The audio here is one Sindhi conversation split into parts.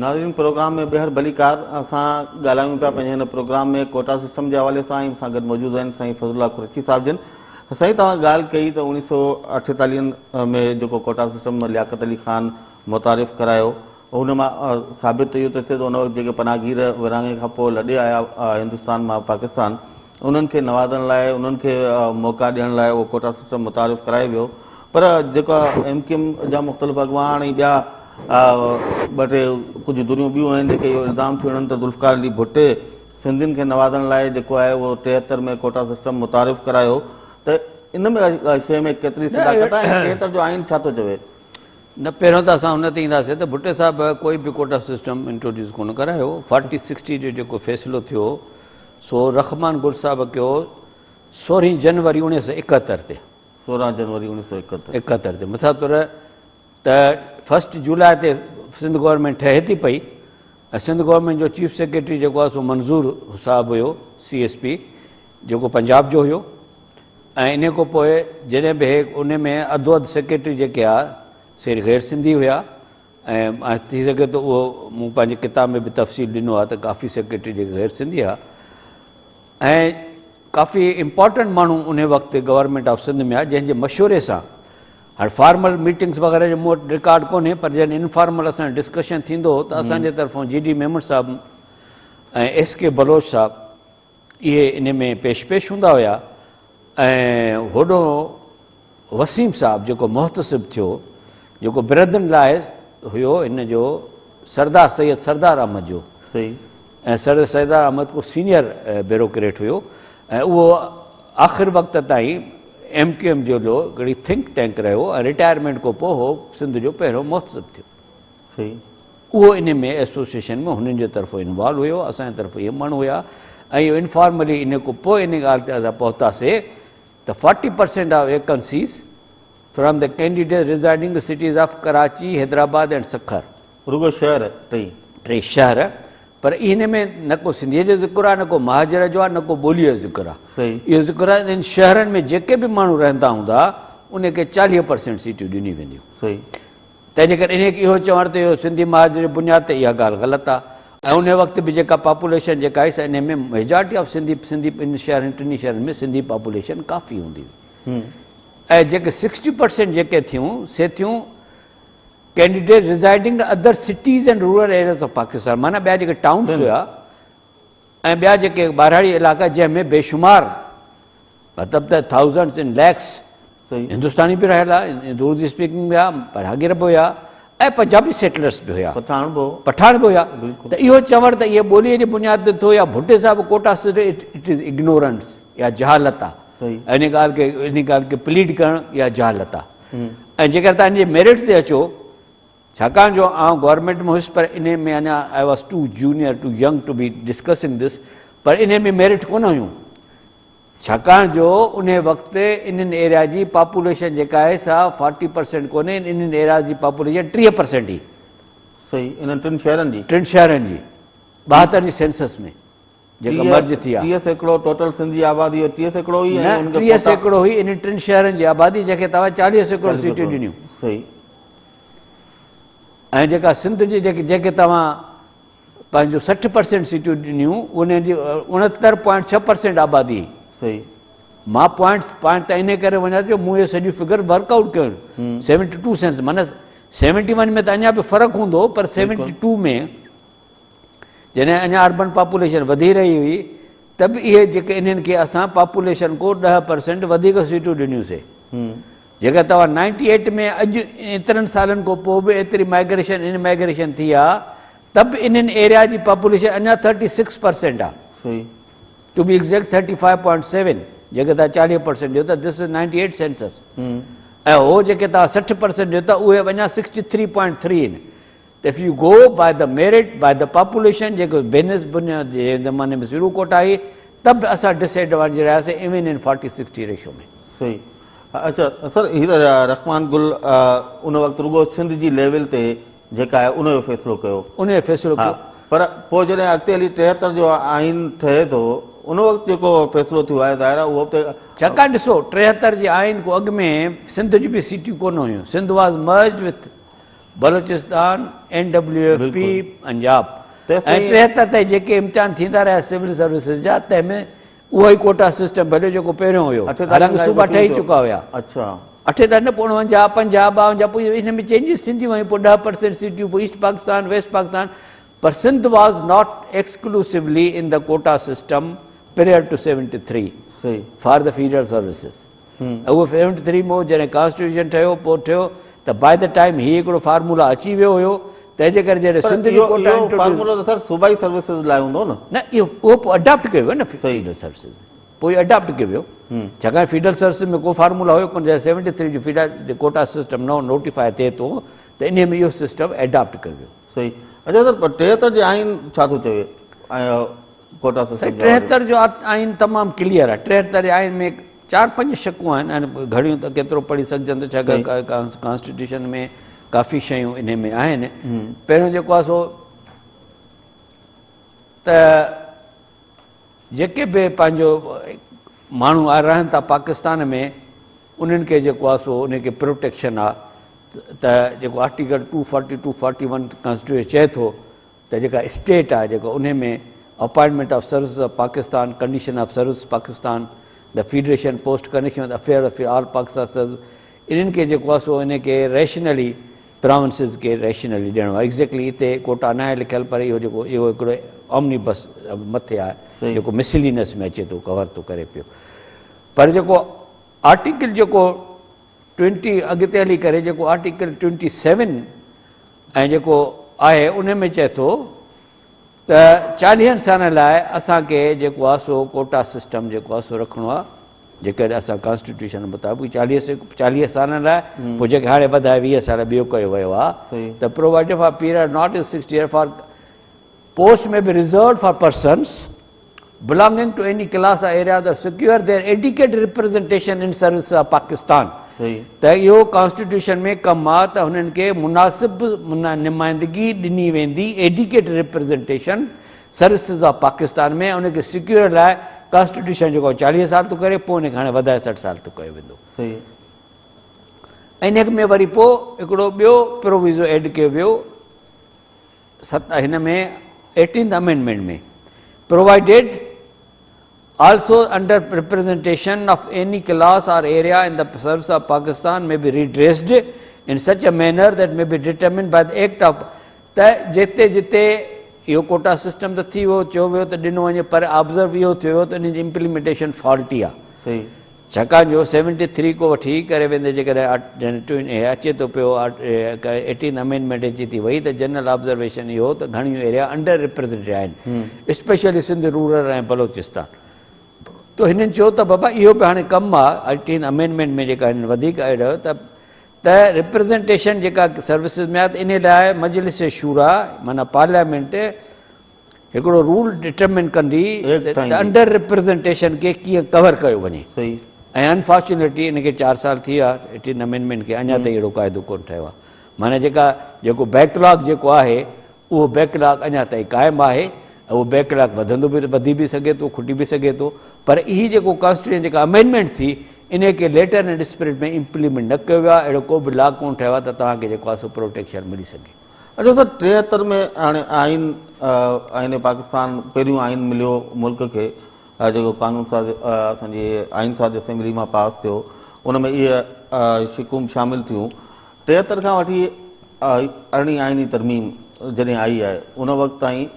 ناظرين پروگرام ۾ ٻيهر ڀليڪار اسان ڳالهايون پيا پنهنجي هن پروگرام ۾ ڪوٽا سسٽم جي حوالي سان ۽ سان گڏ موجود آهن سائين فضل الله قريشي صاحب جن سائين توهان ڳالهه ڪئي ته اوڻيهه سو اٺيتاليهن ۾ جيڪو ڪوٽا سسٽم لياقت علي خان متعارف ڪرايو ان مان ثابت اهو ٿو ٿئي ته ان وقت جيڪي پناهگير ورهاڱي کان پوء لڏي آيا هندستان مان پاڪستان انهن کي نوازڻ لاء انهن کي موقعا ڏيڻ لاء اهو ڪوٽا سسٽم متعارف ڪرايو ويو پر جيڪا ايم ڪيو ايم جا مختلف اڳواڻ ۽ ٻيا ٻه ٽي ڪجهه ڌريون ٻيون آهن جيڪي اهو الزام ٿيون هڻن ته ذوالفقار علي ڀٽي سنڌين کي نوازڻ لاء جيڪو آهي اهو ٽيهتر ۾ ڪوٽا سسٽم متعارف ڪرايو ته ان ۾ شيء ۾ ڪيتري صداقت آهي ۽ ٽيهتر جو آئين ڇا ٿو چوي؟ نه پهريون ته اسان ان تي اينداسين ته ڀٽي صاحب ڪوئي به ڪوٽا سسٽم انٽروڊيوس ڪونه ڪرايو فارٽي سڪسٽي جو جيڪو فيصلو ٿيو سو رحمان گل صاحب ڪيو سورهين جنوري اوڻيهه سو ايڪهتر تي. 16 جنوري 1971. 71 تي مثال طور ته فرسٽ جولاء تي سنڌ گورنمينٽ ٺهي ٿي پئي ۽ سنڌ گورنمينٽ جو چيف سيڪريٽري جيڪو آهي سو منظور صاحب هيو سي ايس پي جيڪو پنجاب جو هيو ۽ ان کان پوء جڏهن به هي ان ۾ اڌو اڌ سيڪريٽري جيڪي آ سي غير سنڌي هيا ۽ ٿي سگهي ٿو اهو مون پنهنجي ڪتاب ۾ به تفصيل ڏنو آهي ته ڪافي سيڪريٽري جيڪي غير سنڌي هئا ۽ ڪافي امپارٽنٽ ماڻهو انهي وقت گورنمينٽ آف سنڌ ۾ آيا جنهن جي مشوري سان هاڻي فارمل ميٽنگس وغيره جو مون وٽ رڪارڊ ڪونهي پر جڏهن انفارمل اسان جو ڊسڪشن ٿيندو هو ته اسان جي طرفون جي ڊي ميمڻ صاحب ۽ ايس ڪي بلوچ صاحب اهي انهي ۾ پيش پيش هوندا هيا ۽ هوڏو وسيم صاحب جيڪو محتسب ٿيو جيڪو بردن لاء هيو هن جو سردار سيد سردار احمد جو صحيح ۽ سر سردار احمد کو سينيئر بيوروڪريٽ هيو ۽ اهو آخر وقت تائين ايم ڪيو ايم جو جو هڪڙي ٿنڪ ٽينڪ رهيو ۽ رٽائرمينٽ کان پوء هو سنڌ جو پهريون محتسب ٿيو. صحيح. اهو انهي ۾ ايسوسيئيشن ۾ هنن جي طرفون انوالو هيو اسان جي طرفون اهي ماڻهو هيا ۽ اهو انفارملي انهي کان پوء انهي ڳالهه تي اسان پهتاسي ته forty percent of vacancies from the candidate residing cities of Karachi, Hyderabad and Sukkur. رڳو شهر ٽئي. ٽي شهر پر ان ۾ نه ڪو سنڌيء جو ذڪر آهي نه ڪو مهاجر جو آهي نه ڪو ٻوليء جو ذڪر آهي. صحيح. اهو ذڪر آهي ته ان شهرن ۾ جيڪي به ماڻهو رهندا هوندا ان کي 40 پرسينٽ سيٽون ڏنيون وينديون. صحيح. تنهن جي ڪري انهيء کي اهو چوڻ ته اهو سنڌي مهاجر جي بنياد تي اها ڳالهه غلط آهي ۽ انهيء وقت به جيڪا پاپوليشن جيڪا آئي سا انهيء ۾ ميجارٽي آف سنڌي سنڌي ان شهرن ٽنهي شهرن ۾ سنڌي پاپوليشن ڪافي هوندي هئي ۽ جيڪي سڪسٽي پرسينٽ جيڪي ٿيون سي ٿيون candidate residing other cities and rural areas of Pakistan معنيٰ ٻيا جيڪي ٽائونس هيا ۽ ٻيا جيڪي ٻهراڙي علائقا جنهن ۾ بيشمار مطلب ته ٿائوزنڊس ان ليڪس هندستاني به رهيل آهي اردو اسپيڪنگ به هيا پراگير به هيا ۽ پنجابي سيٽلرس به هيا پٺاڻ به پٺاڻ به هيا ته اهو چوڻ ته اهي ٻوليء جي بنياد تي ٿيو يا ڀٽي صاحب ڪوٽا it is ignorance يا جهالت آهي ان ڳالهه کي ان ڳالهه کي پليڊ ڪرڻ يا جهالت آهي ۽ جيڪر تان ان جي ميرٽس تي اچو ڇاڪاڻ جو آئون گورنمينٽ ۾ هيس پر انهي ۾ اڃا I was too junior too young to be discussing this پر انهي ۾ ميرٽ ڪونه هيون ڇاڪاڻ جو انهي وقت انهن ايريا جي پاپوليشن جيڪا آهي سا فارٽي پرسينٽ ڪونهي انهن ايرياز جي پاپوليشن 30 پرسينٽ هئي. صحيح انهن ٽن شهرن جي. ٽن شهرن جي 72 جي سينسس ۾ جيڪا مرج ٿي آ. 30% ٽوٽل سنڌ جي آبادي جو 30% هئي ۽ نه 30% هئي انهن ٽن شهرن جي آبادي جنهن کي توهان 40% سيٽون ڏنيون. صحيح. ۽ جيڪا سنڌ جي جيڪي جنهن کي توهان پنهنجو 60 پرسينٽ سيٽون ڏنيون انهن جي 69 پوائنٽ ڇهه پرسينٽ آبادي هئي. صحيح. مان پوائنٽس پوائنٽ ته انهي ڪري وڃان جو مون اهي سڄيون فگر ورڪ آئوٽ ڪيون 72 سينس معنيٰ 71 ۾ ته اڃا به فرق هوندو پر 72 ۾ جڏهن اڃا اربن پاپوليشن وڌي رهي هئي ته به اهي جيڪي انهن کي اسان پاپوليشن کو 10% وڌيڪ سيٽون ڏنيون سي جيڪا توهان نائنٽي ايٽ ۾ اڄ ايترن سالن کان پوء به ايتري مائگريشن ان مائگريشن ٿي آ ته به انهن ايريا جي پاپوليشن اڃا 36% آ صحيح ٽو بي ايگزيڪٽ 35.7 جيڪي توهان 40% ڏيو ٿا دس از 98 سينسس ۽ هو جيڪي توهان 60% ڏيو ٿا اهي اڃا 63.3 آهن ته if you go by the merit by the population جيڪو بينس بنياد جي زماني ۾ شروع ڪوٽا هئي ته به اسان ڊس ايڊوانٽيج رهياسين ايون ان فارٽي سڪسٽي ريشو ۾. صحيح اڇا سر هي ته رحمان گل ان وقت رڳو سنڌ جي ليول تي جيڪا آهي ان جو فيصلو ڪيو. ان جو فيصلو ڪيو. پر پوء جڏهن اڳتي هلي 73 جو آئين ٺهي ٿو ان وقت جيڪو فيصلو ٿيو آهي ظاهر آهي اهو به ته. ڇاڪاڻ ڏسو 73 جي آئين کان اڳ ۾ سنڌ جون به سيٽيون ڪونه هيون Sindh was merged with. Balochistan, N W F P, Punjab ۽ 73 تائين جيڪي امتحان ٿيندا رهيا سول سروسز جا تنهن ۾ اهو ئي ڪوٽا سسٽم ڀليو جيڪو پهريون هيو، حالانڪه صوبا ٺهي چڪا هيا. 78 نه پوء 49، 50، 52 پوء ان ۾ چينجز ٿينديون ويون پوء 10% سيٽيون پوء ايسٽ پاڪستان ويسٽ پاڪستان پر Sindh was not exclusively in the quota system prior to 73 for the federal services. اهو 73 ۾ جڏهن ڪانسٽيٽيوشن ٺهيو پوء ٺهيو ته باء the time هي هڪڙو فارمولا اچي ويو هيو تنهن جي ڪري جڏهن سنڌ جي ڪوٽا اهو فارمولا ته سر صوبائي سروسز لاء هوندو نه. نه اهو پوء اڊاپٽ ڪيو ويو نه فيڊرل سروسز ۾ پوء اهو اڊاپٽ ڪيو ويو ڇاڪاڻ فيڊرل سروسز ۾ ڪو فارمولا هيو ڪونه جڏهن 73 جو فيڊرل ڪوٽا سسٽم نئون نوٽيفاء ٿئي ٿو ته انهي ۾ اهو سسٽم اڊاپٽ ڪيو ويو. صحيح اچا سر 73 جي آئين ڇا ٿو چوي ڪوٽا سسٽم سائين 73 جو آئين تمام ڪليئر آهي 73 جي آئين ۾ چار پنج شقون آهن ۽ گهڻيون ته ڪيترو پڙهي سگهجن ٿو ڇاڪاڻ ڪانسٽيٽيوشن ۾ ڪافي شيون انهي ۾ آهن پهريون جيڪو آهي سو ته جيڪي به پنهنجو ماڻهو رهن ٿا پاڪستان ۾ انهن کي جيڪو آهي سو انهن کي پروٽيڪشن آهي ته جيڪو article 240 241 constitution چئي ٿو ته جيڪا اسٽيٽ آهي جيڪا انهي ۾ appointment of services of Pakistan, condition of service Pakistan, the federation post connection with affair of all Pakistan service انهن کي جيڪو آهي سو انهي کي ريشنلي پراونسز کي ريشنلي ڏيڻو آهي ايگزيڪٽلي اتي ڪوٽا ناهي لکيل پر اهو جيڪو اهو هڪڙو اومني بس مٿي آهي جيڪو مسلينس ۾ اچي ٿو ڪور ٿو ڪري پيو پر جيڪو آرٽيڪل جيڪو ٽوئنٽي اڳتي هلي ڪري جيڪو آرٽيڪل ٽوئنٽي سيون ۽ جيڪو آهي ان ۾ چئي ٿو ته چاليهن سالن لاء اسان کي جيڪو آهي سو ڪوٽا سسٽم جيڪو آهي سو رکڻو آهي جيڪڏهن اسان ڪانسٽيٽيوشن مطابق 40 سالن لاء پوء جيڪي هاڻي وڌائي 20 سال ٻيو ڪيو ويو آهي ته provided for period not is 60 year for post may be reserved for persons belonging to any class or area that secure their adequate representation in service of Pakistan ته اهو ڪانسٽيٽيوشن ۾ ڪم آ ته هنن کي مناسب نمائندگي ڏني ويندي adequate representation services of Pakistan ۾ ان کي سيڪيور لاء ڪانسٽيٽيوشن جيڪو 40 سال ٿو ڪري پوء ان کي هاڻي وڌائي 60 سال ٿو ڪيو ويندو. ان ۾ وري پوء هڪڙو ٻيو پروويزو ايڊ ڪيو ويو ست هن ۾ eighteenth amendment ۾ provided also under representation of any class or area in the service of Pakistan may be redressed in such a manner that may be determined by the act of ته جتي جتي اهو ڪوٽا سسٽم ته ٿي ويو چيو ويو ته ڏنو وڃي پر آبزرو اهو ٿيو ته ان جي امپليمينٽيشن فالٽي آهي ڇاڪاڻ جو سيونٽي ٿري کان وٺي ڪري ويندي جيڪڏهن اچي ٿو پيو ايٽين امينڊمينٽ اچي ٿي وئي ته جنرل آبزرويشن اهو ته گهڻيون ايريا انڊر ريپريزنٽيڊ آهن اسپيشلي سنڌ رورل ۽ بلوچستان تو هنن چيو ته بابا اهو به هاڻي ڪم آ ايٽين امينڊمينٽ ۾ جيڪا هنن وڌيڪ ايڊ ته ته ريپريزنٽيشن جيڪا سروسز ۾ آ ته انهي لاء مجلس شورا معنيٰ پارليامينٽ هڪڙو رول ڊٽرمن ڪندي ته انڊر ريپريزنٽيشن کي ڪيئن ڪور ڪيو وڃي ۽ انفارچونيٽلي ان کي 4 سال ٿي ويا ايٽين امينڊمينٽ کي اڃا تائين اهڙو قاعدو ڪونه ٺهيو آهي معنيٰ جيڪا جيڪو بيڪ لاگ جيڪو آهي اهو بيڪ لاگ اڃا تائين قائم آهي اهو بيڪ لاگ وڌندو به وڌي به سگهي ٿو کٽي به سگهي ٿو پر هي جيڪو ڪانسٽيٽيوشن جيڪا امينڊمينٽ ٿي ان کي ليٽر اينڊ اسپرٽ ۾ امپليمينٽ نه ڪيو ويو آهي اهڙو ڪو به لا ڪونه ٺهيو آهي ته توهان کي جيڪو آهي سو پروٽيڪشن ملي سگهي. اچا سر 73 ۾ هاڻي آئين آئين پاڪستان پهريون آئين مليو ملڪ کي جيڪو قانون ساز اسان جي آئين ساز اسيمبلي مان پاس ٿيو ان ۾ اهي شقون شامل ٿيون 73 کان وٺي ارڙهين آئيني ترميم جڏهن آئي آهي ان وقت تائين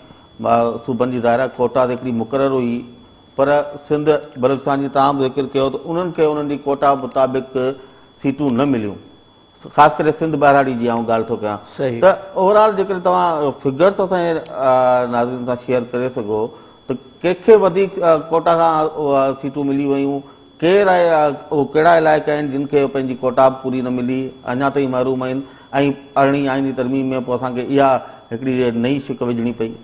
صوبن جي دائره ڪوٽا هڪڙي مقرر هئي پر سنڌ بلوچستان جي تان به ذڪر ڪيو ته انهن کي انهن جي ڪوٽا مطابق سيٽون نه مليون خاص ڪري سنڌ ٻهراڙي جي آئون ڳالهه ٿو ڪيان ته اوور آل جيڪڏهن توهان فگرس اسان جي ناظرين سان شيئر ڪري سگهو ته ڪنهن کي وڌيڪ ڪوٽا کان سيٽون ملي ويون ڪير آهي اهو ڪهڙا علائقا آهن جن کي پنهنجي ڪوٽا به پوري نه ملي اڃا تائين محروم آهن ۽ ارڙهين آئيني ترميم ۾ پوء اسان کي اها هڪڙي نئين شڪ وجهڻي پئي.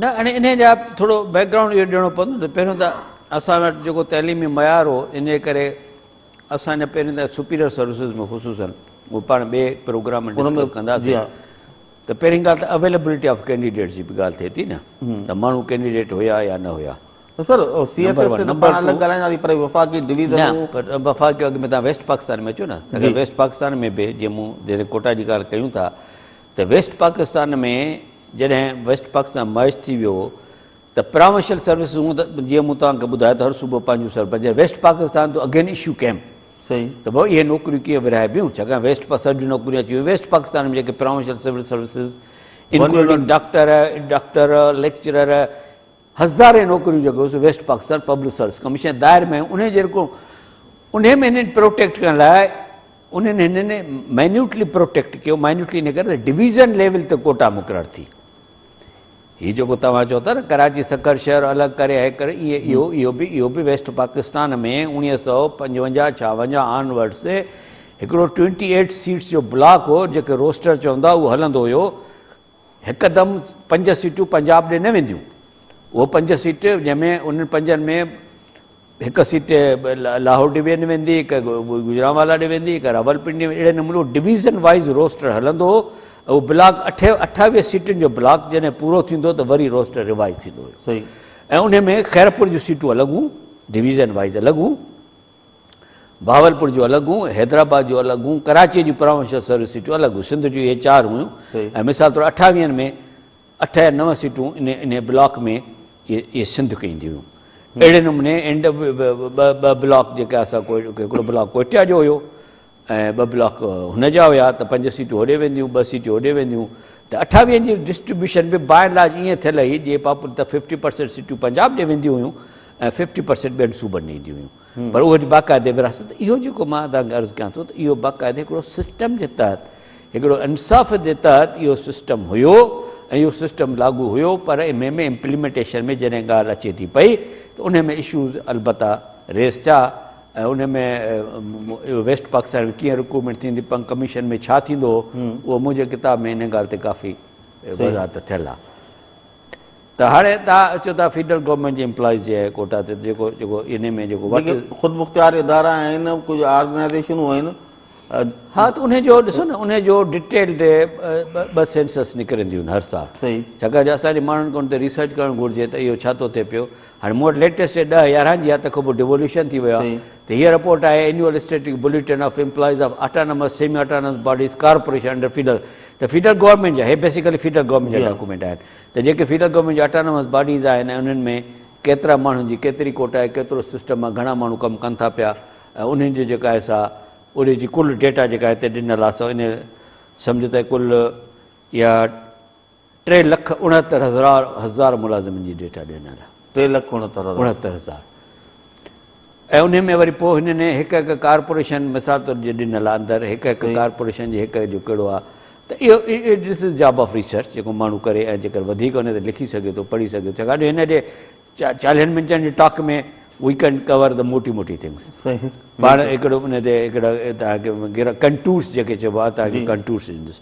نه هاڻي انهي جا ٿورو بيڪ گرائونڊ اهو ڏيڻو پوندو ته پهريون ته اسان وٽ جيڪو تعليمي معيار هو انهي ڪري اسان جا پهرين ته سپيريئر سروسز ۾ خصوصن اهو پاڻ ٻئي پروگرام ۾ ڊسڪس ڪنداسين ته پهرين ڳالهه ته اويليبلٽي آف ڪينڊيڊيٽس جي به ڳالهه ٿئي ٿي نه ته ماڻهو ڪينڊيڊيٽ هيا يا نه هيا نه سر سي ايس ايس تي ته پاڻ الڳ ڳالهائينداسين پر وفاقي ڊويزنون. نه پر وفاقي اڳ ۾ توهان ويسٽ پاڪستان ۾ اچو نه اگر ويسٽ پاڪستان ۾ به جيئن مون جڏهن ڪوٽا جي ڳالهه ڪيون ٿا ته ويسٽ پاڪستان ۾ جڏهن ويسٽ پاڪستان مرج ٿي ويو ته پراونشل سروسز هون ته جيئن مون توهان کي ٻڌايو ته هر صوبو پنهنجون سر پر جڏهن ويسٽ پاڪستان تو اگين اشو ڪيم صحيح ته ڀاء اهي نوڪريون ڪيئن ورهائبيون ڇاڪاڻ ويسٽ پاڪستان جون نوڪريون اچي ويون ويسٽ پاڪستان ۾ جيڪي provincial civil services including doctor doctor lecturer هزارين نوڪريون جيڪو سو west Pakistan public service commission دائر ۾ انهي جيڪو انهي ۾ هنن پروٽيڪٽ ڪرڻ لاء انهن هنن مينيوٽلي پروٽيڪٽ ڪيو مينيوٽلي ان ڪري ته ڊويزن ليول تي ڪوٽا مقرر ٿي. هي جيڪو توهان چئو ٿا نه ڪراچي سکر شهر الڳ ڪري هي ڪري ائين اهو اهو به اهو به ويسٽ پاڪستان ۾ 1955 56 آن ورڊس هڪڙو 28 سيٽس جو بلاڪ هو جيڪي روسٽر چوندا اهو هلندو هيو هڪدم پنج سيٽون پنجاب ڏي نه وينديون اهو پنج سيٽ جنهن ۾ انهن پنجن ۾ هڪ سيٽ لاهور ڊويزن ويندي، هڪ گجرانوالا ڏي ويندي، هڪ راولپنڊي ۾ اهڙي نموني ڊويزن وائيز روسٽر هلندو هو. اهو بلاڪ 28 سيٽن جو بلاڪ جڏهن پورو ٿيندو ته وري روسٽر ريوائز ٿيندو هيو. صحيح. ۽ انهي ۾ خيرپور جون سيٽون الڳ هيون، ڊويزن وائيز الڳ هيون، بهاولپور جون الڳ هيون، حيدرآباد جون الڳ هيون، ڪراچيء جون پراونشل سروس سيٽون الڳ هيون، سنڌ جون اهي چار هيون. ۽ مثال طور اٺاويهن ۾ اٺ يا نو سيٽون انهي بلاڪ ۾ اهي سنڌ کي اينديون هيون. اهڙي نموني اينڊ ٻه ٻه بلاڪ جيڪا اسان هڪڙو بلاڪ ڪوئٽيا جو هيو ۽ ٻه بلاڪ هن جا هيا ته پنج سيٽون هوڏي وينديون ٻه سيٽون هوڏي وينديون ته اٺاويهن جي ڊسٽريبيوشن به باء اينڊ لارج ائين ٿيل هئي جي پاپولر ته ففٽي پرسينٽ سيٽون پنجاب ڏي وينديون هيون ۽ ففٽي پرسينٽ ٻين صوبن ڏي اينديون هيون پر اهو باقاعدي ورهاست اهو جيڪو مان توهان کي عرض ڪيان ٿو ته اهو باقاعدي هڪڙو سسٽم جي تحت هڪڙو انصاف جي تحت اهو سسٽم هيو ۽ اهو سسٽم لاڳو هيو پر انهي ۾ امپليمينٽيشن ۾ جڏهن ڳالهه اچي ٿي پئي ته انهي ۾ اشوز البته ريز ٿيا ۽ انهي ۾ اهو ويسٽ پاڪستان ۾ ڪيئن رڪروٽمينٽ ٿيندي پنگ ڪميشن ۾ ڇا ٿيندو هو اهو منهنجي ڪتاب ۾ انهي ڳالهه تي ڪافي وضاحت ٿيل آهي. ته هاڻي توهان اچو ٿا فيڊرل گورنمينٽ جي امپلائيز جي ڪوٽا تي جيڪو جيڪو انهي ۾ جيڪو وٽ. جيڪي خودمختيار ادارا آهن ڪجهه آرگنائيزيشنون آهن. ها ته انهي جو ڏسو نه انهي جو ڊيٽيلڊ ٻه سينسس نڪرنديون آهن هر سال صحيح. ڇاڪاڻ جو اسان جي ماڻهن کي ان تي ريسرچ ڪرڻ گهرجي ته اهو ڇا ٿو ٿئي پيو هاڻي مون وٽ ليٽيسٽ 10 11 جي آهي تنهن کان پوء ڊيووليوشن ٿي ويو آهي ته هيء رپورٽ آهي annual static bulletin of employees of autonomous semi autonomous bodies corporation under federal ته فيڊرل گورنمينٽ جا هي بيسيڪلي فيڊرل گورنمينٽ جا ڊاڪومينٽ آهن ته جيڪي فيڊرل گورنمينٽ جا اٽانومس باڊيز آهن ۽ انهن ۾ ڪيترا ماڻهن جي ڪيتري ڪوٽا آهي ڪيترو سسٽم آهي گهڻا ماڻهو ڪم ڪن ٿا پيا ۽ انهن جي جيڪا آهي سا انهي جي ڪل ڊيٽا جيڪا هتي ڏنل آهي سا انهي سمجهو ته ڪل اها 3,69,000 ملازمن جي ڊيٽا ڏنل آهي. 3,69,000. 69,000 ۽ انهي ۾ وري پوء هنن هڪ هڪ ڪارپوريشن مثال طور جي ڏنل آهي اندر هڪ هڪ ڪارپوريشن جي هڪ جو ڪهڙو آهي ته اهو this is job of research جيڪو ماڻهو ڪري ۽ جيڪر وڌيڪ ان تي لکي سگهي ٿو پڙهي سگهي ٿو ڇاڪاڻ جو هن جي چاليهن منٽن جي talk ۾ we can cover the موٽي موٽي ٿنگس پاڻ هڪڙو ان تي هڪڙا توهان کي ڪنٽورس جيڪي چئبو آهي توهان کي ڪنٽورس ڏيندس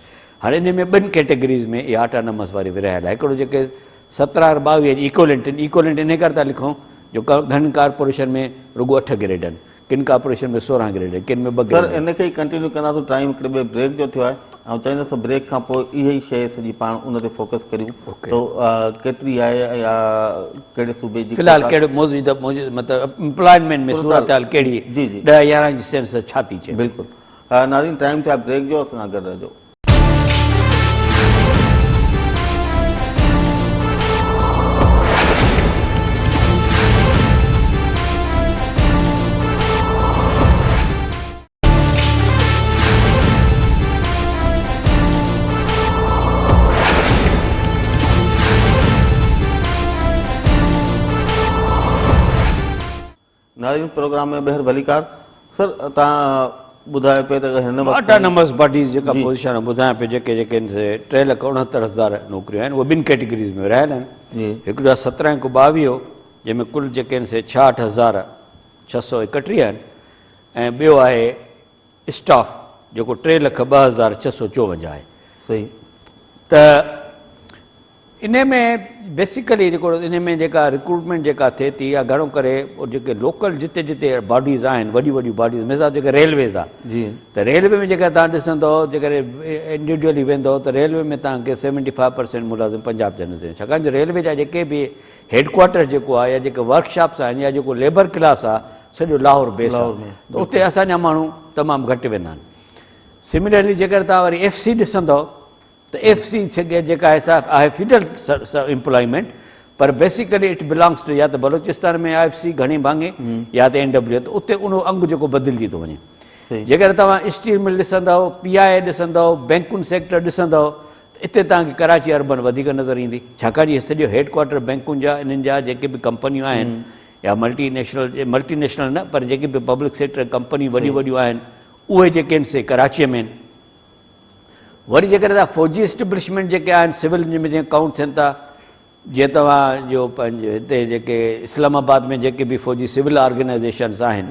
هاڻي ان ۾ ٻن ڪيٽيگريز ۾ اها آٽانومس واري ورهايل آهي هڪڙو جيڪي سترهن ٻاويهه ايڪولنٽ آهن ايڪولنٽ انهي ڪري ٿا لکون جو گهڻن ڪارپوريشن ۾ رڳو اٺ گريڊ آهن ڪن ڪارپوريشن ۾ 16 گريڊ آهن ڪن ۾ ٻه سر گريڊ آهن. ان کي ئي ڪنٽينيو ڪنداسون ٽائيم هڪڙي ٻئي بريڪ جو ٿيو آهي آئون چاهيندس ته بريڪ کان پوء اها ئي شيء سڄي پاڻ ان تي فوڪس ڪريون ته ڪيتري آهي يا ڪهڙي صوبي جي في الحال ڪهڙو موجوده موجوده مطلب امپلائمينٽ ۾ صورتحال ڪهڙي جي جي 10 11 جي سينسس ڇا ٿي چئي. بلڪل ناظرين ٽائيم ٿيو آهي بريڪ جو اسان سان گڏ رهجو. ناظرين پروگرام ۾ ٻيهر ڀليڪار سر تان ٻڌايو پئي ته هن وقت آٽانومس باڊيز جيڪا پوزيشن ٻڌايان پيو جيڪي جيڪي ان سي 3,69,000 نوڪريون آهن اهي ٻن ڪيٽيگريز ۾ ورهايل آهن هڪڙو آهي سترهن کان ٻاويهو جنهن ۾ ڪل جيڪي ان سي 66,631 آهن ۽ ٻيو آهي اسٽاف جيڪو 3,02,654 آهي. صحيح. ته انهي ۾ بيسيڪلي جيڪو انهي ۾ جيڪا رڪروٽمينٽ جيڪا ٿئي ٿي اها گهڻو ڪري جيڪي لوڪل جتي جتي باڊيز آهن وڏيون وڏيون باڊيز مثال جيڪي ريلويز آهي جي ته ريلوي ۾ جيڪا تهان ڏسندو جيڪڏهن انڊيوڊيولي ويندو ته ريلوي ۾ تهان کي 75% ملازم پنجاب جا نظر ايندا ڇاڪاڻ جو ريلوي جا جيڪي به هيڊ ڪوارٽر جيڪو آهي يا جيڪي ورڪشاپس آهن يا جيڪو ليبر ڪلاس آهي سڄو لاهور بيس آهي ته اتي اسان جا ماڻهو تمام گهٽ ويندا آهن. سملرلي جيڪڏهن توهان وري ايف سي ڏسندؤ ته ايف سي جيڪا آهي سا آهي federal employment per basically it belongs two يا ته بلوچستان ۾ ايف سي گهڻي ڀاڱي يا ته اين ڊبليو ته اتي ان انگ جيڪو بدلجي ٿو وڃي. جيڪڏهن توهان اسٽيل مل ڏسندؤ، پي آء اي ڏسندؤ، بينڪن سيڪٽر ڏسندؤ ته اتي توهان کي ڪراچي اربن وڌيڪ نظر ايندي ڇاڪاڻ جو هي سڄو هيڊ ڪوارٽر بينڪن جا انهن جا جيڪي به ڪمپنيون آهن يا ملٽي نيشنل ملٽي نيشنل نه پر جيڪي به پبلڪ سيڪٽر ڪمپنيون وڏيون وڏيون آهن اهي جيڪي آهن سي ڪراچيء ۾ آهن. وري جيڪڏهن توهان فوجي اسٽيبلشمينٽ جيڪي آهن سول ۾ جيئن ڪائونٽ ٿين ٿا جيئن توهان جو پنهنجو هتي جيڪي اسلام آباد ۾ جيڪي به فوجي سول آرگنائيزيشنس آهن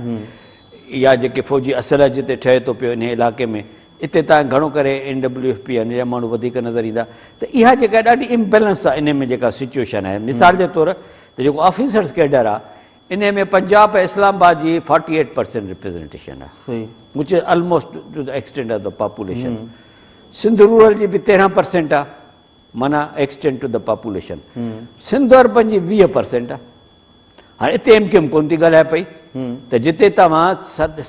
يا جيڪي فوجي اسلحه جتي ٺهي ٿو پيو انهي علائقي ۾ اتي توهان گهڻو ڪري اين ڊبليو ايف پي جا ماڻهو وڌيڪ نظر ايندا ته اها جيڪا ڏاڍي امبيلنس آهي انهي ۾ جيڪا سچويشن آهي مثال جي طور ته جيڪو آفيسرس ڪيڊر آهي انهي ۾ پنجاب ۽ اسلام آباد جي 48% ريپريزنٽيشن آهي which is almost to the extent of the population Sindh rural جي به 13% آهي معنيٰ extent to the population Sindh urban جي 20% آهي هاڻي اتي ايم ڪيو ايم ڪونه ٿي ڳالهائي پئي ته جتي توهان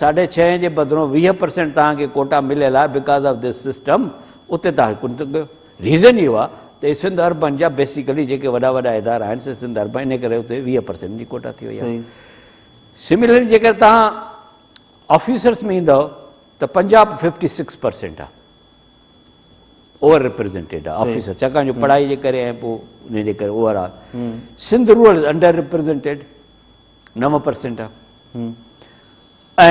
ساڍي ڇهين جي بدران 20% توهان کي ڪوٽا مليل آهي because of this system اتي توهان ڪونه ٿا ڪيو ريزن اهو آهي ته هي سنڌ اربن جا بيسيڪلي جيڪي وڏا وڏا ادارا آهن سي سنڌ اربن ان ڪري اتي 20% جي ڪوٽا ٿي وئي آهي سملرلي جيڪر توهان آفيسرس ۾ ايندؤ ته پنجاب 56% آهي اوور ريپريزنٽيڊ آهي آفيسر ڇاڪاڻ جو پڙهائي جي ڪري ۽ پوء ان جي ڪري overall Sindh rural under represented 9% آهي ۽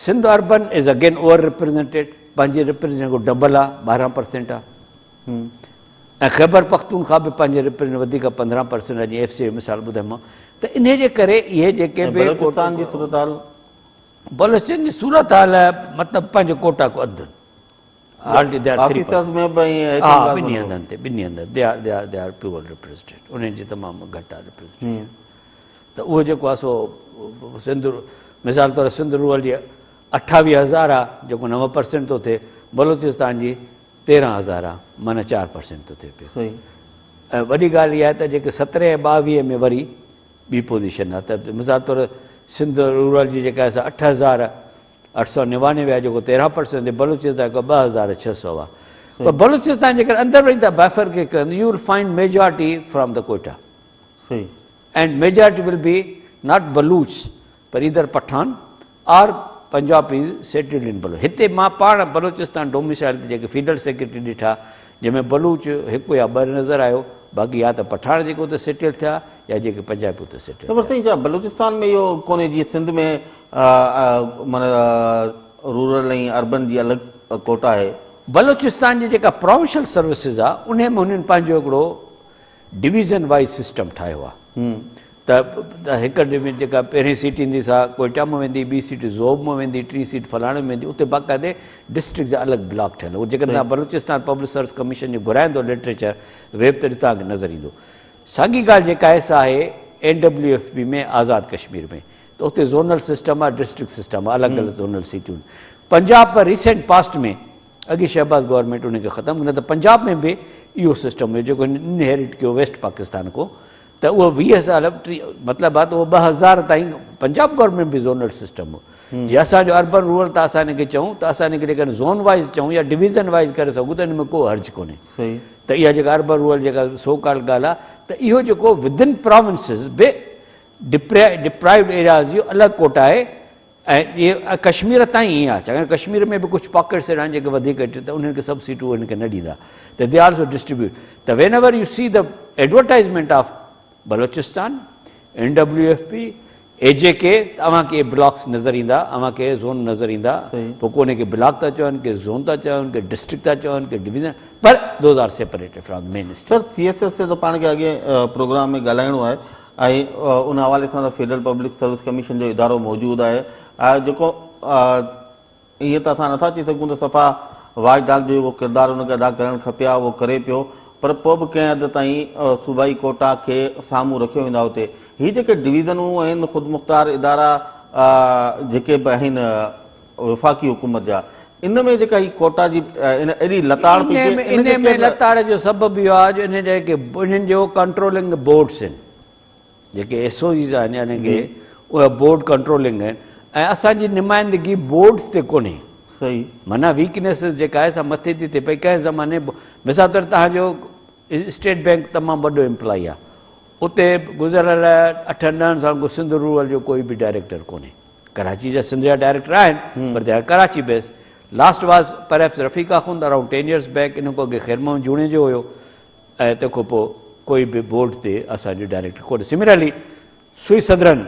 Sindh urban is again over represented پنهنجي ريپريزنٽ کو ڊبل آهي 12% آهي ۽ خيبر پختونخوا به پنهنجي ريپريزنٽ وڌيڪ 15% آهي جيئن ايف سي جو مثال ٻڌايو ته انهي جي ڪري اهي جيڪي به بلوچستان جي صورتحال بلوچستان جي صورتحال مطلب پنهنجي ڪوٽا کو اڌ hardly they are 3 officers ۾ به ائين ها ٻنهي هنڌن تي ٻنهي هنڌن they are they are they are poor represented انهن جي تمام گهٽ آهي ريپريزنٽيشن ته اهو جيڪو آهي سو سنڌ مثال طور سنڌ رورل جي اٺاويهه هزار آهي جيڪو 9% ٿو ٿئي بلوچستان جي 13000 آهي معنيٰ 4% ٿو ٿئي پيو ۽ وڏي ڳالهه اها آهي ته جيڪي سترهين ۽ ٻاويهه ۾ وري ٻي پوزيشن آهي ته مثال طور سنڌ رورل جي جيڪا آهي سا 8899 آهي جيڪو 13% تي بلوچستان جيڪو 2600 آهي پر بلوچستان جيڪر اندر وڃي ته بائفرڪيٽ ڪندو you will find majority from the Quetta and majority will be not Baloch per either Pathan or Punjabis settled in Baloch هتي مان پاڻ بلوچستان ڊوميسائل تي جيڪي فيڊل سيڪريٽري ڏٺا جنهن ۾ بلوچ هڪ يا ٻه نظر آيو باقي يا ته پٺاڻ جيڪي اتي سيٽل ٿيا يا جيڪي پنجابي اتي سيٽل ٿيا. پر سائين ڇا بلوچستان ۾ اهو ڪونهي جيئن سنڌ ۾ معنيٰ رورل ۽ اربن جي الڳ ڪوٽا آهي. بلوچستان جي جيڪا پراونشل سروسز آ انهي ۾ هنن پنهنجو هڪڙو ڊويزن وائيز سسٽم ٺاهيو آ ته هڪ ڊويزن جيڪا پهرين سيٽ ايندي سا ڪوئيٽا مان ويندي ٻي سيٽ زوب مان ويندي ٽين سيٽ فلاڻي مان ويندي اتي باقاعدي ڊسٽرڪٽ جا الڳ بلاڪ ٺهيل آهن جيڪڏهن توهان بلوچستان پبلڪ سروس ڪميشن جو گهرائيندو لٽريچر ويب تي توهان کي نظر ايندو ساڳي ڳالهه جيڪا آهي سا آهي N W F P ۾ Azad Kashmir ۾ ته اتي زونل سسٽم آهي ڊسٽرڪٽ سسٽم آهي الڳ الڳ زونل سيٽون پنجاب پر ريسينٽ پاسٽ ۾ اڳي شهباز گورنمينٽ ان کي ختم نه ته پنجاب ۾ به اهو سسٽم هيو جيڪو هن انهيرٽ ڪيو ويسٽ پاڪستان کو ته اهو 20 سال مطلب آهي ته اهو 2000 تائين پنجاب گورنمينٽ به زونل سسٽم هو جي اسان جو اربن رورل ته اسان ان کي چئون ته اسان ان کي جيڪڏهن زون وائز چئون يا ڊويزن وائز ڪري سگهون ته ان ۾ ڪو حرج ڪونهي ته اها جيڪا اربن رورل جيڪا سو ڪالڊ ڳالهه آهي ته اهو جيڪو ودن پراونسز به ڊپرائيوڊ ايرياز جو الڳ ڪوٽا آهي ۽ اهي ڪشمير تائين ائين آهي ڇاڪاڻ ڪشمير ۾ به ڪجهه پاڪيٽس اهڙا آهن جيڪي وڌيڪ ته انهن کي سڀ سيٽون انهن کي نه ڏيندا ته the also distribute ته whenever you see the advertisement of Balochistan, N W F P, A J K ته اوهان کي اهي بلاڪس نظر ايندا اوهان کي زون نظر ايندا پوء ڪو انهن کي بلاڪ ٿا چون ڪي زون ٿا چون ڪي ڊسٽرڪٽ ٿا چون ڪي ڊويزن پر those are separated from main state. Sir C S S تي ته پاڻ کي اڳئين پروگرام ۾ ڳالهائڻو آهي ۽ ان حوالي سان ته فيڊرل پبلڪ سروس ڪميشن جو ادارو موجود آهي جيڪو ائين ته اسان نٿا چئي سگهون ته صفا واچ ڊاگ جو جيڪو ڪردار ان کي ادا ڪرڻ کپي ها اهو ڪري پيو پر پوء به ڪنهن حد تائين صوبائي ڪوٽا کي سامهون رکيو ويندو آهي اتي هي جيڪي ڊويزنون آهن خودمختار ادارا جيڪي به آهن وفاقي حڪومت جا ان ۾ جيڪا هي ڪوٽا جي ان ايڏي لتاڙ پئي ٿئي ان ۾ لتاڙ جو سبب اهو آهي جو انهن جا جيڪي انهن جو ڪنٽرولنگ بورڊس آهن. جيڪي ايس او جيز آهن يعني ڪي اهي بورڊ ڪنٽرولنگ آهن ۽ اسان جي نمائندگي بورڊز تي ڪونهي. صحيح. معنيٰ ويڪنيسز جيڪا آهي سا مٿي ٿي ٿئي پئي. ڪنهن زماني مثال طور توهان جو اسٽيٽ بينڪ تمام وڏو امپلائي آهي، اتي گذريل اٺن ڏهن سالن کان سنڌ رورل جو ڪوئي به ڊائريڪٽر ڪونهي. ڪراچي جا سنڌ جا ڊائريڪٽر آهن پر they are Karachi base. Last was perhaps Rafiq Akhund around 10 years back, ان کان اڳي خير محمد جوڻيجو هيو ۽ تنهن کان پوء ڪوئي به بورڊ تي اسان جو ڊائريڪٽر ڪونهي. سملرلي سوئي سدرن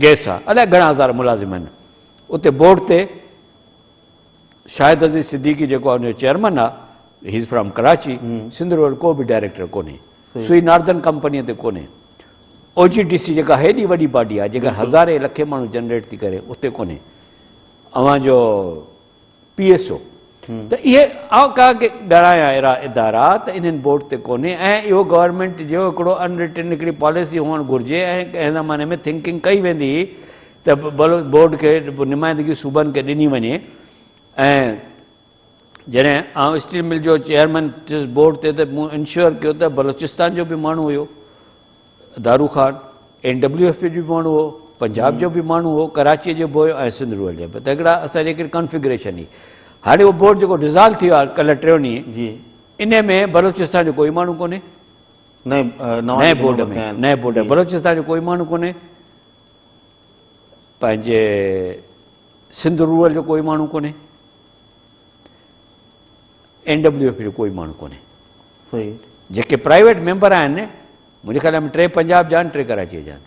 گئس آهي، الائي گهڻا هزار ملازم آهن اتي بورڊ تي. شاهد عزيز صديقي جيڪو آهي ان جو چيئرمن آهي، he is from Karachi, Sindh rural ڪو به ڊائريڪٽر ڪونهي، سوئي ناردرن ڪمپنيء تي ڪونهي، او جي ڊي سي جيڪا هيڏي وڏي باڊي آهي جيڪا هزارين لکين ماڻهو جنريٽ ٿي ڪري اتي ڪونهي، اوهان جو پي ايس او ته اهي آئون ڪا ڪي ڳڻايان اهڙا ادارا ته انهن بورڊ تي ڪونهي ۽ اهو گورنمينٽ جو هڪڙو ان رٽن هڪڙي پاليسي هئڻ گهرجي ۽ ڪنهن زماني ۾ ٿنڪنگ ڪئي ويندي هئي ته بلوچ بورڊ کي نمائندگي صوبن کي ڏني وڃي ۽ جڏهن آئون اسٽيل مل جو چيئرمين ٿيس بورڊ تي ته مون انشور ڪيو ته بلوچستان جو به ماڻهو هيو Daru Khan, N W F P جو به ماڻهو هو، پنجاب جو به ماڻهو هو، ڪراچيء جو به هيو ۽ سنڌ رورل جو به. ته هڪڙا اسان جي هڪڙي ڪانفيگريشن هئي. هاڻي اهو بورڊ جيڪو ڊزالو ٿي ويو آهي ڪلهه ٽيون ڏينهن، ان ۾ بلوچستان جو ڪوئي ماڻهو ڪونهي. نئين بورڊ ۾، نئين بورڊ ۾ بلوچستان جو ڪوئي ماڻهو ڪونهي. پنهنجي سنڌ رورل جو ڪوئي ماڻهو ڪونهي. اين ڊبليو ايف جو ڪوئي ماڻهو ڪونهي. صحيح. جيڪي پرائيويٽ ميمبر آهن منهنجي خيال ۾ 3 پنجاب جا آهن 3 ڪراچيء جا آهن.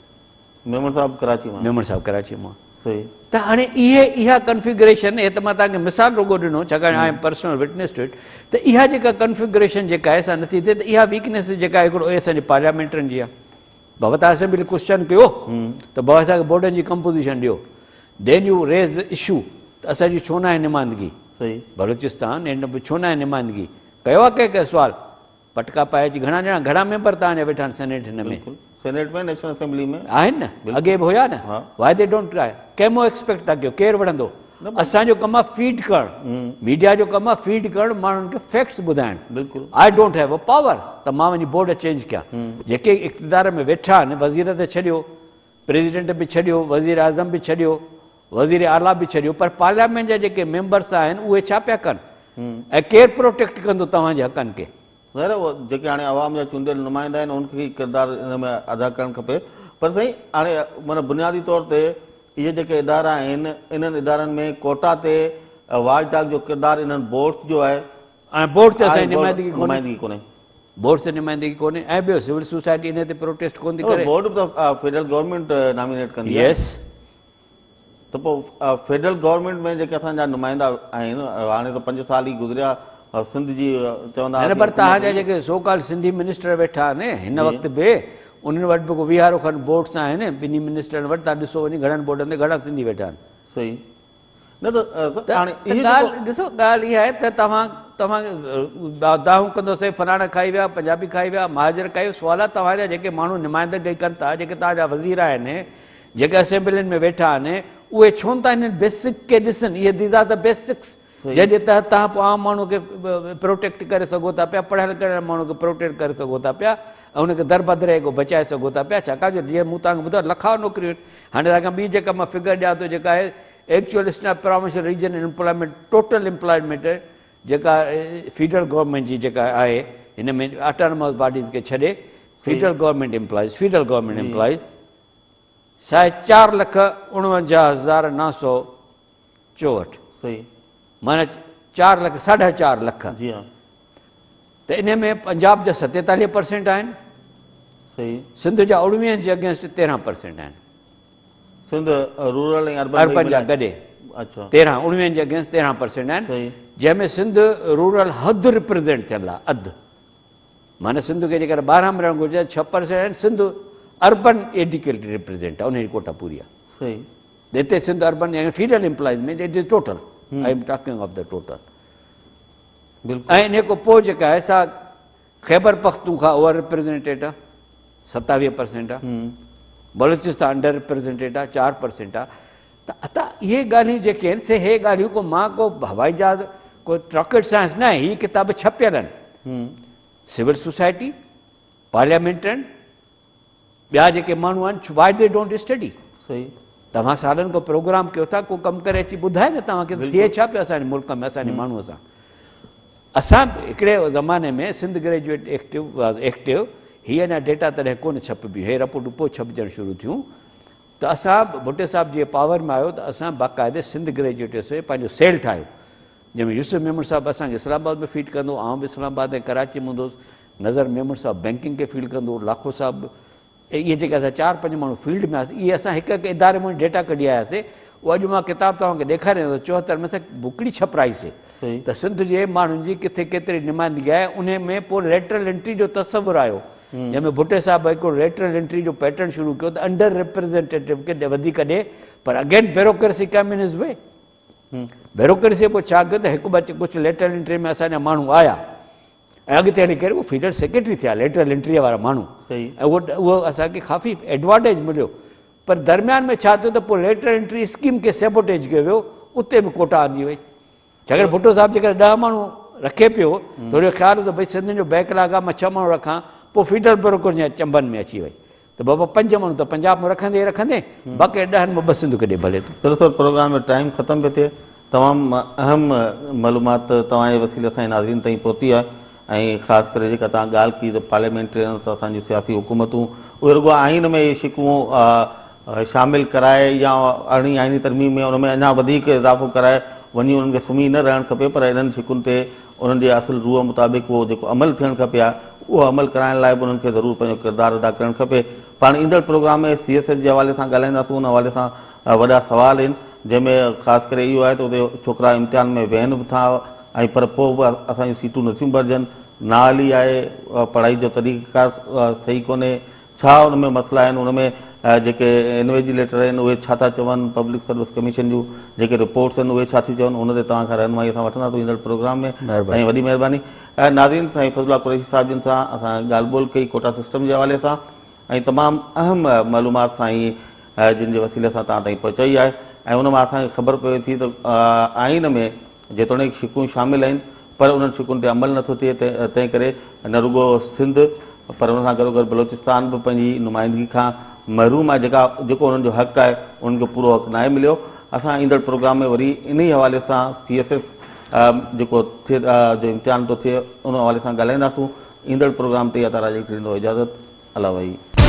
ميمڻ صاحب ڪراچي مان. ميمڻ صاحب ڪراچي مان. صحيح. ته هاڻي اهي اها ڪنفيگريشن هي ته مان توهان کي مثال رڳو ڏنو ڇاڪاڻ I am personal witness to it ته اها جيڪا ڪنفيگريشن جيڪا آهي سا نٿي ٿئي ته اها ويڪنيس جيڪا هڪڙو اسان جي پارليامينٽرن جي آهي. بابا توهان اسيمبلي ڪوسچن ڪيو ته بابا اسان کي بورڊن جي ڪمپوزيشن ڏيو دين يو ريز اشو ته اسان جي ڇو ناهي نمائندگي بلوچستان اينڊ ڇو ناهي نمائندگي ڪيو آهي ڪنهن ڪنهن سوال پٽڪا پائي اچي گهڻا ڄڻا گهڻا ميمبر توهان جا ويٺا آهن سينيٽ هن ۾ سينيٽ ۾ نيشنل اسيمبلي ۾ آهن نه اڳي به هيا نه وائي the don't try ڪنهن مون ايڪسپيڪٽ ٿا ڪيو ڪير وڙهندو اسان جو ڪم آهي فيڊ ڪرڻ ميڊيا جو ڪم آهي فيڊ ڪرڻ ماڻهن کي فيڪٽس ٻڌائڻ I don't have a power ته مان وڃي بورڊ چينج ڪيان جيڪي اقتدار ۾ ويٺا آهن وزير ته ڇڏيو پريزيڊنٽ به ڇڏيو وزير اعظم به ڇڏيو وزير اعليٰ به ڇڏيو پر پارليامينٽ جا جيڪي ميمبرس آهن اهي ڇا پيا ڪن ۽ ڪير پروٽيڪٽ ڪندو توهان جي حقن کي؟ ظاهر آهي اهو جيڪي هاڻي عوام جا چونڊيل نمائندا آهن انهن کي ڪردار ان ۾ ادا ڪرڻ کپي پر سائين هاڻي معنيٰ بنيادي طور تي اهي جيڪي ادارا آهن انهن ادارن ۾ ڪوٽا تي واچ ڊاگ جو ڪردار انهن بورڊز جو آهي. ۽ بورڊ تي اسان جي نمائندگي ڪونهي. نمائندگي ڪونهي. بورڊ تي نمائندگي ڪونهي ۽ ٻيو سول سوسائٽي انهي تي پروٽيسٽ ڪونه ٿي ڪري. بورڊ به ته فيڊرل گورنمينٽ نامينيٽ ڪندي آهي. يس. ته پوء فيڊرل گورنمينٽ ۾ جيڪي اسان جا نمائندا آهن هاڻي ته 5 سال ئي گذريا سنڌ جي چوندا نه پر توهان جا جيڪي سو ڪال سنڌي منسٽر ويٺا آهن هن وقت به انهن وٽ به ڪو ويهارو کن بورڊس آهن ٻنهي منسٽرن وٽ توهان ڏسو وڃي گهڻن بورڊن تي گهڻا سنڌي ويٺا آهن. صحيح نه ته هاڻي اهي ڳالهه ڏسو ڳالهه اها آهي ته توهان توهان دانهون ڪندو سي فلاڻا کائي ويا پنجابي کائي ويا مهاجر کائي ويا سوال آهي توهان جا جيڪي ماڻهو نمائندگي ڪن ٿا جيڪي توهان جا وزير آهن جيڪي اسيمبلين ۾ ويٺا آهن اهي ڇو نه ٿا انهن بيسڪ کي ڏسن اهي these are the basics جنهن جي تحت توهان پوء عام ماڻهو کي پروٽيڪٽ ڪري سگهو ٿا پيا پڙهيل ڪريل ماڻهو کي پروٽيڪٽ ڪري سگهو ٿا پيا ۽ ان کي دربدري کان بچائي سگهو ٿا پيا ڇاڪاڻ جو جيئن مون توهان کي ٻڌايو لکها نوڪريون آهن هاڻي توهان کان ٻي جيڪا مان فگر ڏيان ٿو جيڪا آهي actual snap provincial region employment total employment جيڪا فيڊرل گورنمينٽ جي جيڪا آهي هن ۾ اٽانومس باڊيز کي ڇڏي federal government employees federal government employees سا آهي 4,49,964. صحيح. معنيٰ چار لک ساڍا چار لک. جي ها. ته انهي ۾ پنجاب جا 47 پرسينٽ آهن. صحيح. سنڌ جا اڻويهن جي اگينسٽ 13 پرسينٽ آهن. سنڌ رورل ۽ اربن اربن جا گڏي. اڇا. تيرهن اڻويهن جي اگينسٽ 13 پرسينٽ آهن. صحيح. جنهن ۾ سنڌ رورل حد ريپريزينٽ ٿيل آهي اڌ. معنيٰ سنڌ کي جيڪڏهن 12 ملڻ گهرجي ته 6 پرسينٽ آهن، سنڌ اربن ايڊيڪيٽ ريپريزينٽ آهي، انهي جي ڪوٽا پوري آهي. صحيح. هتي سنڌ اربن يعني federal employees ۾ it is total, I am talking of the total. بلڪل. ۽ انهي کان پوء جيڪا آهي سا خيبر پختونخوا اوور ريپريزينٽيڊ آهي 27 پرسينٽ آهي، بلوچستان انڊر ريپريزينٽيڊ آهي 4 پرسينٽ آهي. ته ادا اهي ڳالهيون جيڪي آهن سي هي ڳالهيون ڪو مان ڪو هوائي جهاز ڪو راڪيٽ سائنس نه آهي هي ڪتاب ڇپيل آهن سول سوسائٽي پارليامينٽرن ٻيا جيڪي ماڻهو آهن why they don't study. صحيح. توهان سالن کان پروگرام ڪيو ٿا ڪو ڪم ڪري اچي ٻڌائي نه توهان کي ٿئي ڇا پيو اسان جي ملڪ ۾ اسان جي ماڻهو سان. اسان هڪڙي زماني ۾ Sindh graduate active was active هي اڃا ڊيٽا تڏهن ڪونه ڇپبي هي رپورٽون پوء ڇپجڻ شروع ٿيون ته اسان ڀٽي صاحب جيئن پاور ۾ آيو ته اسان باقاعدي سنڌ گريجوئيٽ ايسوسيئيشن پنهنجو سيل ٺاهيو جنهن ۾ يوسف ميمڻ صاحب اسان کي اسلام آباد ۾ فيڊ ڪندو آئون به اسلام آباد ۽ ڪراچي ۾ هوندو هوس نظر ميمڻ صاحب بينڪنگ کي فيڊ ڪندو هو لاکو صاحب اهي جيڪي اسان چار پنج ماڻهو فيلڊ ۾ هئاسين اهي اسان هڪ هڪ اداري مان ڊيٽا ڪڍي آياسين اهو اڄ مان ڪتاب توهان کي ڏيکاريان ٿو 74 ۾ اسان بڪڙي ڇپرائيسين ته سنڌ جي ماڻهن جي ڪٿي ڪيتري نمائندگي آهي انهي ۾ پوء ليٽرل انٽري جو تصور آيو جنهن ۾ ڀٽي صاحب هڪڙو ليٽرل انٽري جو پيٽرن شروع ڪيو ته انڊر ريپريزينٽيٽو کي وڌيڪ ڏي پر again bureaucracy came in his way bureaucracy پوء ڇا ڪيو ته هڪ ٻه ڪجهه ليٽرل انٽري ۾ اسان جا ماڻهو آيا ۽ اڳتي هلي ڪري اهو فيڊر سيڪريٽري ٿيا ليٽرل انٽريء وارا ماڻهو ۽ اهو اهو اسان کي ڪافي ايڊوانٽيج مليو پر درميان ۾ ڇا ٿيو ته پوء ليٽرل انٽري اسڪيم کي سيبوٽيج ڪيو ويو اتي به ڪوٽا آندي وئي ڇاڪاڻ ڀٽو صاحب جيڪڏهن 10 ماڻهو رکي پيو ته هن جو خيال هو ته ڀئي سنڌين جو بيڪ لاگ آهي مان 6 ماڻهو رکان پوء فيڊر بيوروڪريسي جي چنبن ۾ اچي وئي ته بابا 5 ماڻهو ته پنجاب ۾ رکندي ئي رکندي باقي 10 مان 2 سنڌ کي ڏي ڀلي تون. چلو سر پروگرام جو ٽائيم ختم پيو ٿئي تمام اهم معلومات توهان جي وسيلي اسان جي ناظرين تائين پهتي آهي ۽ خاص ڪري جيڪا توهان ڳالهه ڪئي ته پارليامينٽرينس اسان جون سياسي حڪومتون اهي رڳو آئين ۾ اهي شقون شامل ڪرائي يا ارڙهين آئيني ترميم ۾ ان ۾ اڃا وڌيڪ اضافو ڪرائي وڃي انهن کي سمهي نه رهڻ کپي پر انهن شقن تي انهن جي اصل روح مطابق اهو جيڪو عمل ٿيڻ کپي ها اهو عمل ڪرائڻ لاء به انهن کي ضرور پنهنجو ڪردار ادا ڪرڻ کپي. پاڻ ايندڙ پروگرام ۾ سي ايس ايس جي حوالي سان ڳالهائينداسون ان حوالي سان وڏا سوال آهن جنهن ۾ خاص ڪري اهو آهي ته اتي ڇوڪرا امتحان ۾ ويهن به ٿا ۽ پر پوء به اسان جون سيٽون نٿيون ڀرجن نااهلي آهي پڙهائي جو طريقيڪار صحيح ڪونهي ڇا ان ۾ مسئلا آهن، ان ۾ جيڪي انويجيليٽر آهن اهي ڇا ٿا چون، پبلڪ سروس ڪميشن جون جيڪي رپورٽس آهن اهي ڇا ٿيون چون، ان تي توهان کان رهنمائي اسان وٺنداسون ايندڙ پروگرام ۾. سائين وڏي مهرباني. ناظرين سائين فضل الله قريشي صاحب جن سان اسان ڳالهه ٻولهه ڪئي ڪوٽا سسٽم جي حوالي سان ۽ تمام اهم معلومات سائين جن جي وسيلي سان توهان تائين پهچائي آهي ۽ ان مان اسان کي خبر پوي ٿي ته آئين ۾ جيتوڻيڪ شقون شامل آهن پر انهن شقن تي عمل نٿو ٿئي تنهن ڪري نه رڳو سنڌ پر ان سان گڏوگڏ بلوچستان به پنهنجي نمائندگي کان محروم آهي جيڪا جيڪو انهن جو حق آهي انهن کي پورو حق ناهي مليو اسان ايندڙ پروگرام ۾ وري انهي حوالي سان سي ايس ايس جيڪو ٿئي جو امتحان ٿو ٿئي ان حوالي سان ڳالهائينداسون ايندڙ پروگرام تي عطا راڄڙ کي ڏيندو اجازت الله وحي.